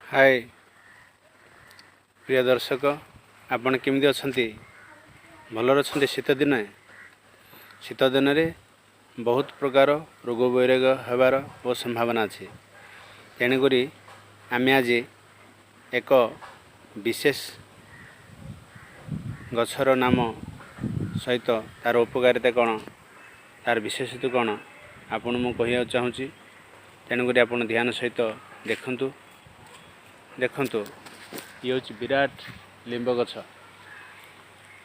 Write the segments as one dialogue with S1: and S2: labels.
S1: ହାଏ ପ୍ରିୟ ଦର୍ଶକ, ଆପଣ କେମିତି ଅଛନ୍ତି? ଭଲରେ ଅଛନ୍ତି? ଶୀତ ଦିନେ, ଶୀତ ଦିନରେ ବହୁତ ପ୍ରକାର ରୋଗ ବୈରାଗ ହେବାର ବହୁତ ସମ୍ଭାବନା ଅଛି। ତେଣୁକରି ଆମେ ଆଜି ଏକ ବିଶେଷ ଗଛର ନାମ ସହିତ ତା'ର ଉପକାରିତା କ'ଣ, ତା'ର ବିଶେଷତ୍ୱ କ'ଣ, ଆପଣ ମୁଁ କହିବାକୁ ଚାହୁଁଛି। ତେଣୁକରି ଆପଣ ଧ୍ୟାନ ସହିତ ଦେଖନ୍ତୁ। ଦେଖନ୍ତୁ, ଇଏ ହେଉଛି ବିରାଟ ଲିମ୍ବ ଗଛ।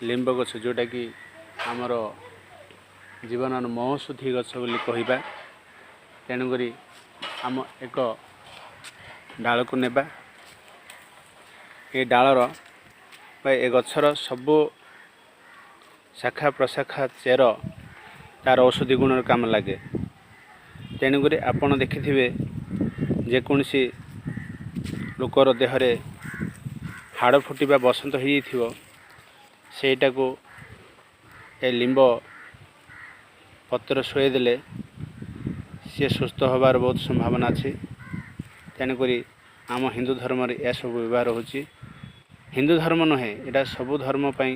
S1: ଲିମ୍ବ ଗଛ, ଯେଉଁଟାକି ଆମର ଜୀବନର ମହୌଷଧି ଗଛ ବୋଲି କହିବା। ତେଣୁକରି ଆମ ଏକ ଡାଳକୁ ନେବା। ଏ ଡାଳର ବା ଏ ଗଛର ସବୁ ଶାଖା ପ୍ରଶାଖା, ଚେର ତା'ର ଔଷଧି ଗୁଣର କାମ ଲାଗେ। ତେଣୁକରି ଆପଣ ଦେଖିଥିବେ, ଯେକୌଣସି ଲୋକର ଦେହରେ ହାଡ଼ ଫୁଟିବା ବସନ୍ତ ହେଇଯାଇଥିବ, ସେଇଟାକୁ ଏ ଲିମ୍ବ ପତ୍ର ଶୁଆଇ ଦେଲେ ସିଏ ସୁସ୍ଥ ହେବାର ବହୁତ ସମ୍ଭାବନା ଅଛି। ତେଣୁକରି ଆମ ହିନ୍ଦୁ ଧର୍ମରେ ଏସବୁ ବ୍ୟବହାର ହେଉଛି। ହିନ୍ଦୁ ଧର୍ମ ନୁହେଁ, ଏଇଟା ସବୁ ଧର୍ମ ପାଇଁ।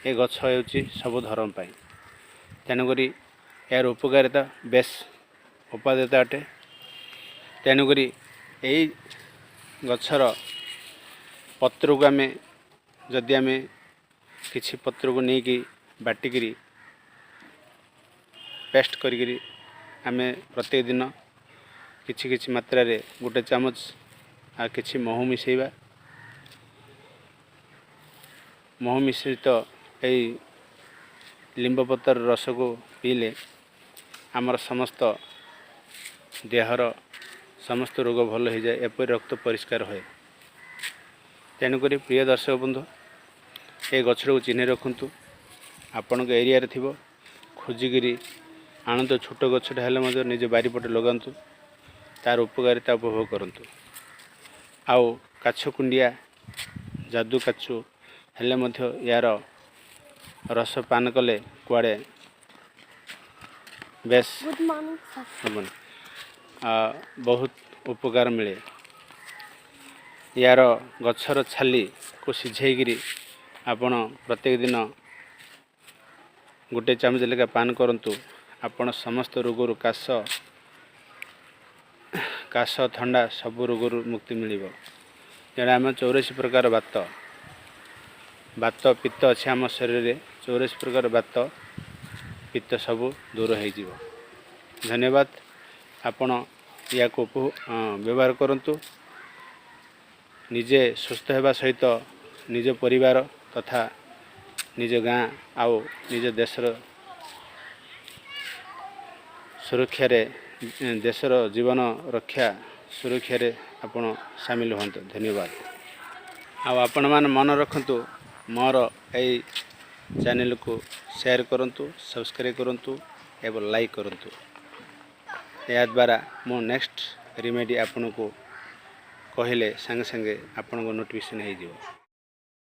S1: ଏ ଗଛ ହେଉଛି ସବୁ ଧର୍ମ ପାଇଁ। ତେଣୁକରି ଏହାର ଉପକାରିତା ବେଶ ଉପାଦେୟତା ଅଟେ। ତେଣୁକରି ଏଇ ଗଛର ପତ୍ରକୁ ଆମେ ଯଦି ଆମେ କିଛି ପତ୍ରକୁ ନେଇକି ବାଟିକିରି ପେଷ୍ଟ କରିକିରି ଆମେ ପ୍ରତ୍ୟେକ ଦିନ କିଛି କିଛି ମାତ୍ରାରେ ଗୋଟେ ଚାମଚ ଆଉ କିଛି ମହୁ ମିଶାଇବା, ମହୁ ମିଶ୍ରିତ ଏଇ ଲିମ୍ବ ପତ୍ର ରସକୁ ପିଇଲେ ଆମର ସମସ୍ତ ଦେହର ସମସ୍ତ ରୋଗ ଭଲ ହୋଇଯାଏ, ଏପରି ରକ୍ତ ପରିଷ୍କାର ହୁଏ। ତେଣୁକରି ପ୍ରିୟ ଦର୍ଶକ ବନ୍ଧୁ, ଏ ଗଛଟାକୁ ଚିହ୍ନି ରଖନ୍ତୁ। ଆପଣଙ୍କ ଏରିଆରେ ଥିବ, ଖୋଜିକିରି ଆଣନ୍ତୁ। ଛୋଟ ଗଛଟା ହେଲେ ମଧ୍ୟ ନିଜ ବାରିପଟେ ଲଗାନ୍ତୁ, ତା'ର ଉପକାରିତା ଉପଭୋଗ କରନ୍ତୁ। ଆଉ କାଛୁ କୁଣ୍ଡିଆ, ଯାଦୁ କାଛୁ ହେଲେ ମଧ୍ୟ ଏହାର ରସ ପାନ କଲେ କୁଆଡ଼େ ବେଶ
S2: Good morning, sir.
S1: ହେବନି, ବହୁତ ଉପକାର ମିଳେ। ୟାର ଗଛର ଛାଲିକୁ ସିଝେଇକିରି ଆପଣ ପ୍ରତ୍ୟେକ ଦିନ ଗୋଟେ ଚାମଚ ଲେଖା ପାନ କରନ୍ତୁ। ଆପଣ ସମସ୍ତ ରୋଗରୁ, କାଶ କାଶ ଥଣ୍ଡା ସବୁ ରୋଗରୁ ମୁକ୍ତି ମିଳିବ। ତେଣୁ ଆମେ 84 ପ୍ରକାର ବାତ ବାତ ପିତ୍ତ ଅଛି ଆମ ଶରୀରରେ, 84 ପ୍ରକାର ବାତ ପିତ୍ତ ସବୁ ଦୂର ହେଇଯିବ। ଧନ୍ୟବାଦ। ଆପଣ ୟାକୁ ବ୍ୟବହାର କରନ୍ତୁ। ନିଜେ ସୁସ୍ଥ ହେବା ସହିତ ନିଜ ପରିବାର ତଥା ନିଜ ଗାଁ ଆଉ ନିଜ ଦେଶର ସୁରକ୍ଷାରେ, ଦେଶର ଜୀବନ ରକ୍ଷା ସୁରକ୍ଷାରେ ଆପଣ ସାମିଲ ହୁଅନ୍ତୁ। ଧନ୍ୟବାଦ। ଆଉ ଆପଣମାନେ ମନେ ରଖନ୍ତୁ, ମୋର ଏଇ ଚ୍ୟାନେଲକୁ ସେୟାର କରନ୍ତୁ, ସବସ୍କ୍ରାଇବ୍ କରନ୍ତୁ ଏବଂ ଲାଇକ୍ କରନ୍ତୁ। ଏହାଦ୍ୱାରା ମୁଁ ନେକ୍ସଟ ରିମେଡ଼ି ଆପଣଙ୍କୁ କହିଲେ ସାଙ୍ଗେ ସାଙ୍ଗେ ଆପଣଙ୍କ ନୋଟିଫିକେସନ୍ ହେଇଯିବ।